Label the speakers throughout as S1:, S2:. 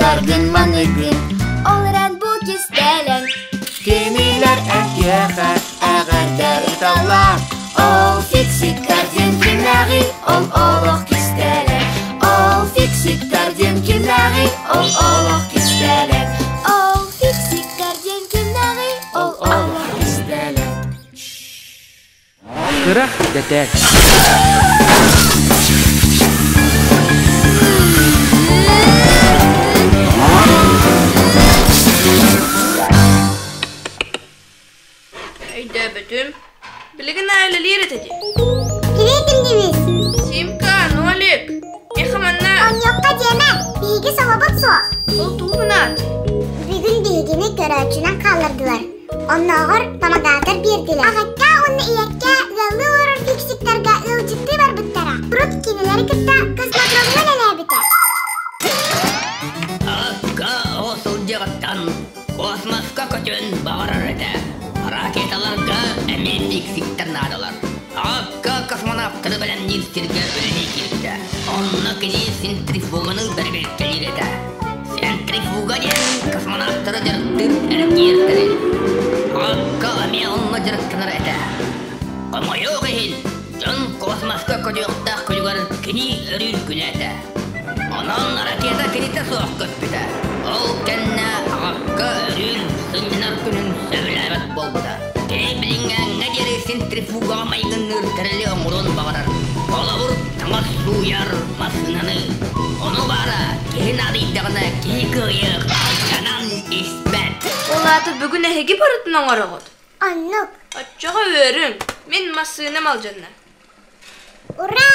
S1: Фиксиктаргын маныгын
S2: Ол эрэн бу кистэлэҥ
S1: Кинилэр эһиэхэ эҕэрдэ ыыталлар Ол фиксиктар диэн кимнээҕий Ол олох кистэлэҥ Ол фиксиктар диэн кимнээҕий Ол олох кистэлэҥ
S2: Ол фиксиктар диэн кимнээҕий
S1: Ол олох кистэлэҥ
S3: Кыра дэтэл.
S4: Өйдөөбөтүм. Билигин аа үлэлиир этэ дии.
S5: Привет, Индивис!
S4: Симка, Нолик! Миэхэ манна...
S5: Онньуохха диэмэ, биһиги солобут суох.
S4: Ол тугунаат?
S5: Бүгүн биһигини көрөөччүнэн хааллардылар. Оннооҕор помогатор биэрдилэр. Аҕакка уонна ийэккэ ыаллыы олорор фиксиктарга ыалдьыттыы барбыттара. Урут кинилэри кытта космодромҥа үлэлээбитэ.
S6: Акка оҕо сылдьыаҕыттан космоска көтүөн баҕарар этэ. Ракеталарга эмиэ фиксиктэр наадалар. Акка космонавтары бэлэмниир сиргэ үлэлии киирдэ. Онно кини центрифуганы бэрэбиэркэлиир этэ. Центрифуга диэн космонавтары дьарыктыыр эргиир тэрил. Акка эмиэ онно дьарыктанар этэ. Хомойуох иһин, дьон космоска көтүөхтээх күнүгэр кини өрүүр күнэ этэ. Онон ракета кинитэ суох көппүтэ. Ол кэннэ аҕакка өрүүр сынньанар күнүн сөбүлээбэт буолбута. Кини билиҥҥээҥҥэ диэри центрифугаҕа майгынныыр тэрили оҥоруон баҕарар. Холобур, таҥас сууйар массыынаны. Ону баара, киһи наадыйдаҕына киһи кыайыах алдьанан испэт.
S4: Ол аата бүгүн эһиги барытын оҥороҕут?
S5: Оннук.
S4: Оччоҕо үөрүҥ, мин массыынам алдьанна.
S5: Ура!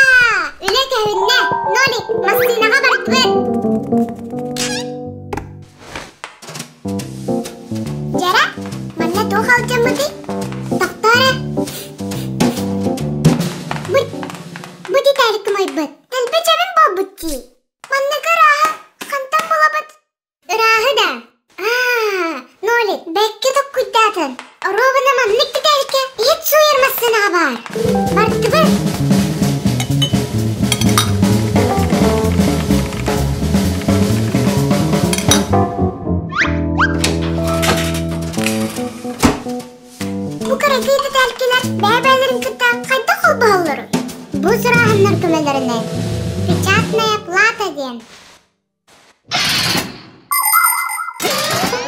S5: Үлэ көһүннэ! Нолик, массыынаҕа бардыбыт! Дьара, манна туох алдьаммытый? Тохтоо эрэ. Бу, бу деталькам ойбут. Дэлби чэбин буолбут дии. Маннык ырааһы хантан булабыт? Ырааһы да? Аа, Нолик, бэккэ токкуйдаатын. Оруобуна маннык деталькэ иһит сууйар массыынаҕа баар. Бардыбыт. Бу кыракый тэтээлкилэр бэйэ-бэйэлэрин кытта хайдах холбоһоллоруй? Бу сурааһыннар көмөлөрүнэн печатная плата диэн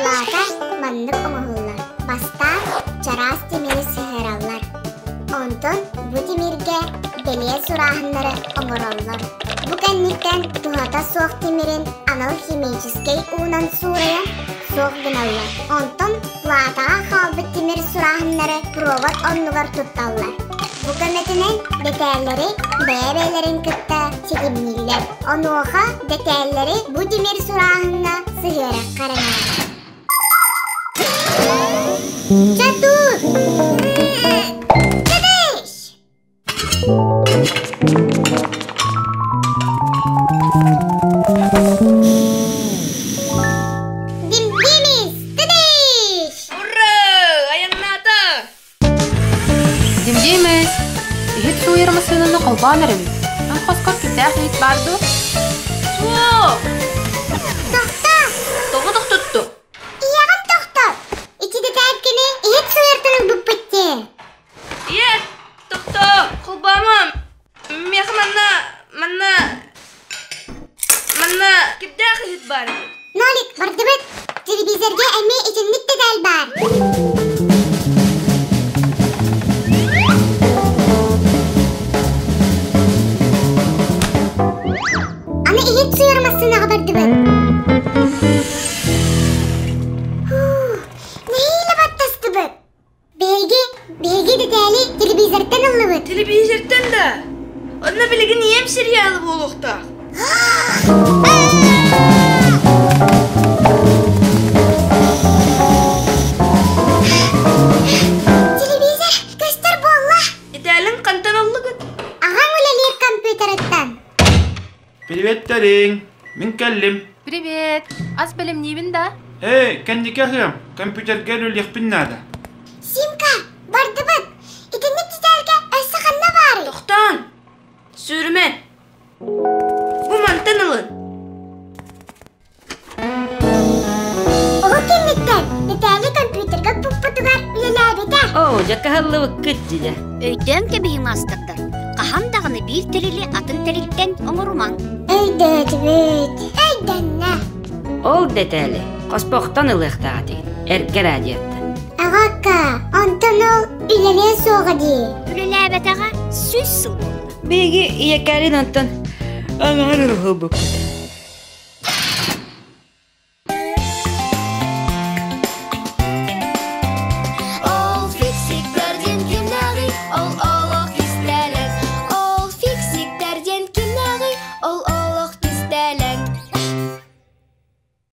S5: Плата маннык оҥоһуллар. Бастаан чараас тимири сыһыараллар. Онтон бу тимиргэ бэлиэ сурааһыннары оҥороллор. Бу кэнниттэн туһата суох тимирин анал химическэй уунан суурайан суох гыналлар. Онтон платаҕа хаалбыт тимир сурааһыннары провод оннугар тутталлар. Бу көмөтүнэн дэтээллэри бэйэ-бэйэлэрин кытта ситимнииллэр. Онуоха дэтээллэри бу тимир сурааһыҥҥа сыһыарыахха эрэ наада. Чатур! Кэбис! Дим-димис! Тыдыш!
S4: Ура! Айаннаата!
S7: Димдиимис, иһит сууйар массыынаны холбоон эрэбит. Эн хоскор кимнээх иһит баар дуо?
S4: Суох!
S5: Тохто!
S4: Тоҕо тохтотту?
S5: Ийэҕин тохтот! Ити тэтээккини иһит сууйартан ылбыппыт дии.
S4: Ийэ, тохтоо! Холбоомом! Миэхэ манна, манна, манна кирдээх иһит баар эбит.
S5: Нолик, бардыбыт. Телевизорга эмиэ итинник тэтээл баар. Аны иһит сууйар массыынаҕа бардыбыт. Нэһиилэ баттастыбыт. Биһиги, биһиги тэтээли телевизортан ыллыбыт.
S4: Телевизортан да? Онно билигин ийэм сериалы буолуохтаах.
S5: Телевизор көстөр буолла.
S4: Итээлин хантан ыллыгыт?
S5: Аҕаҥ үлэлиир компьютерыттан.
S8: Приветтериҥ! Мин кэллим.
S7: Привет! Ас бэлэмниибин да?
S8: Эй, кэнники аһыам, компьютерга үлэлиэхпин наада.
S5: Симка, бардыбыт. Итинник детальга өссө ханна баарый?
S4: Тохтоон! Сүүрүмэн! Бу мантан ылын.
S3: Оо, дьэ кыһаллыбыккыт дьэ.
S9: Өйдөөн кэбиһиҥ маастардар, хаһан даҕаны биир тэрили атын тэрилтэн оҥорумаҥ.
S5: Өйдөөтүбүт. Өйдөннө.
S3: Ол дэтээли хоспохтон ылыахтаах этигит, эргэ радиоттан.
S5: Аҕакка, онтон ол үлэлиэ суоҕа дии.
S9: Үлэлээбэтэҕэ 100 сыл буолла.
S3: Биһиги ийэкээлин онтон аҥаар ылбыппыт.